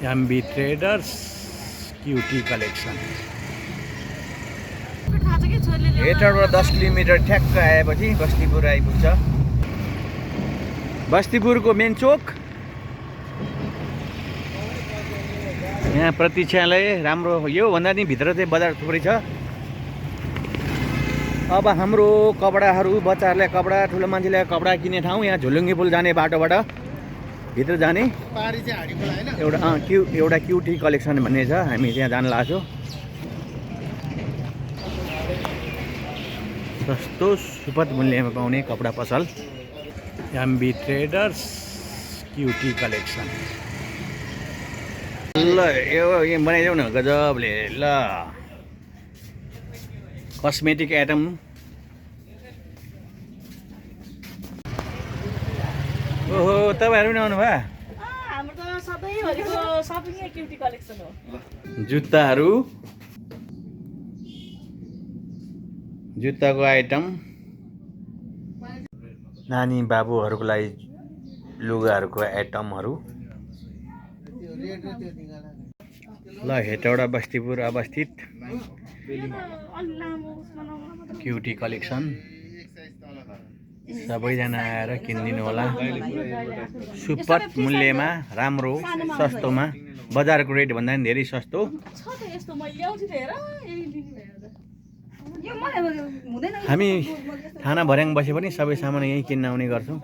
MB traders QT collection. हेटरबाट 10 kilometre ठ्याक्क आएपछि बस्तीपुर आइपुग्छ। बस्तीपुरको मेन चोक यहाँ प्रतीक्षालय राम्रो यो भन्दा नि भित्र चाहिँ बजार थुप्रै छ। अब हाम्रो कपडाहरू बच्चाहरूलाई कपडा ठुलो मान्छेलाई कपडा किन्ने ठाउँ यहाँ झुलुङ्गे पुल जाने बाटोबाट भित्र जाने एउटा क्युटी कलेक्सन भन्ने छ। हामी त्यहाँ जान लाग्छौँ। सस्तो सुपथ मूल्यमा पाउने कपडा पसल एमबी ट्रेडर्स क्यूटी कलेक्सन। ल यो बनाइदेऊ न गजबले। ल कस्मेटिक आइटम ओहो तपाईँहरू नि आउनु भयो। जुत्ताहरू जुत्ताको आइटम नानी बाबुहरूको लागि लुगाहरूको आइटमहरू। ल हेटौडा बस्तीपुर अवस्थित क्युटी कलेक्सन सबैजना आएर किनिदिनु होला। सुपथ मूल्यमा राम्रो सस्तोमा बजारको रेट भन्दा पनि धेरै सस्तो। हामी थाना भर्याङ बसे पनि सबै सामान यहीँ किन्न आउने गर्छौँ।